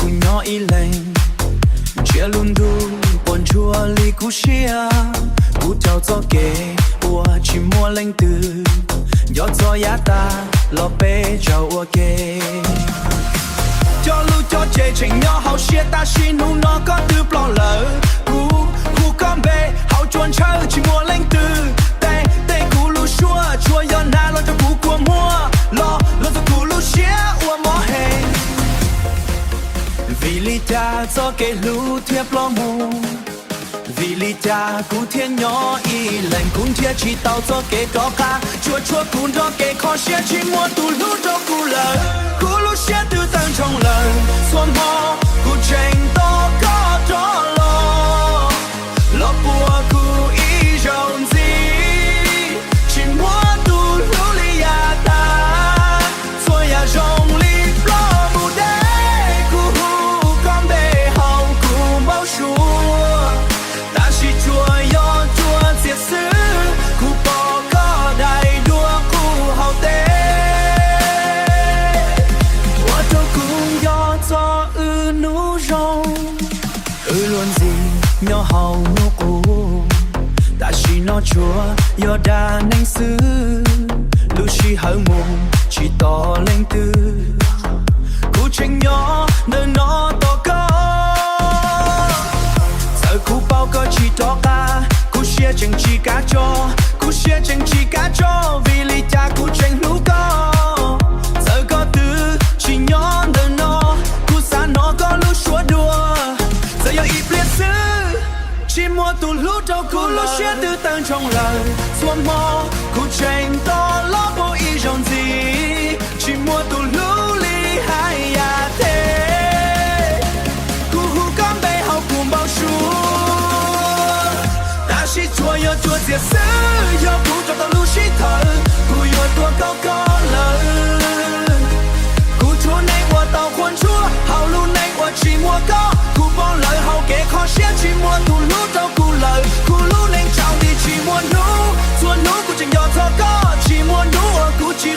Nyob ib leeg, ntsiab lub ntuj quas ntsuag li kuv siab. Kuv raug txoj kev uas tsis muaj leej twg, nco txog yav tag los peb zaug ua ke. Coj lub coj ceg tseem nyob hauv siab, tab sis hnub no koj twb ploj lawm. Kuv hu koj npe hauv tsua ntshaw tsis muaj leej twg teb teb kuv lub suab, tsuas yog hnav los rau kuv kua muag, los los txog kuv lub siab ua mob heev. Vim li cas txoj kev hlub thiaj ploj mus? Vim li cas kuv thiaj nyob ib leeg? Kuv nrhiav tsis tau txoj kev rov qab, tsuas tshuav kuv nrog kev kho siab, tsis muaj tus hlub rau kuv lawm. Kuv lub siab twb tawg ntsoog lawm, txhua hmo kuv tseem tos koj rov los, los puas kuv ib zaug ntxiv. Tsis muaj tus hlub li yav tas, txhua yam zoo li ploj mus deb. Kuv hu koj npe hauv kuv npau suav, tab sis tsuas yog cua txias xwb. Kuv pom koj dai dua qub hauv teb, ua rau kuv nco txog wb hnub zoo. Wb luag ntxhi nyob hauv hnub qub, tam sim no tsuas yog dag neeg xwb. Lub sij hawm mus tsis tos leej twg, kuv tseem nyob ntawm no tos koj. Txawm kuv paub koj tsis rov qab, kuv siab tseem tsis kav tso, kuv siab tseem tsis kav tso. Vim li cas kuv tseem hlub koj? Txawm koj twb tsis nyob ntawm no, kuv xav hnov koj lub suab dua. Txawm yog ib pliag xwb, tsis muaj tus hlub rau kuv, lub siab twb tawg ntsoog lawm. Txhua hmo kuv tseem tos los puas ib zaug ntxiv, tsis muaj tus hlub li hais yam teb. Kuv hu koj npe hauv kuv npau suav, tab sis tsuas yog cua txias xwb. Yog kuv rau tau lub sij hawm, kuv yuav tuaj nkaug koj lawm. Kuv tshuav neeg uas tau qhuas ntsuab hauv lub neej uas tsis muaj koj. Kuv poob lawm hauv kev kho siab, tsis muaj tus hlub rau kuv lawm. Kuv lub neej tsaus nti tsis muaj hnub, txhua hnub kuv tseem nco txog koj. Tsis muaj hnub uas kuv tsis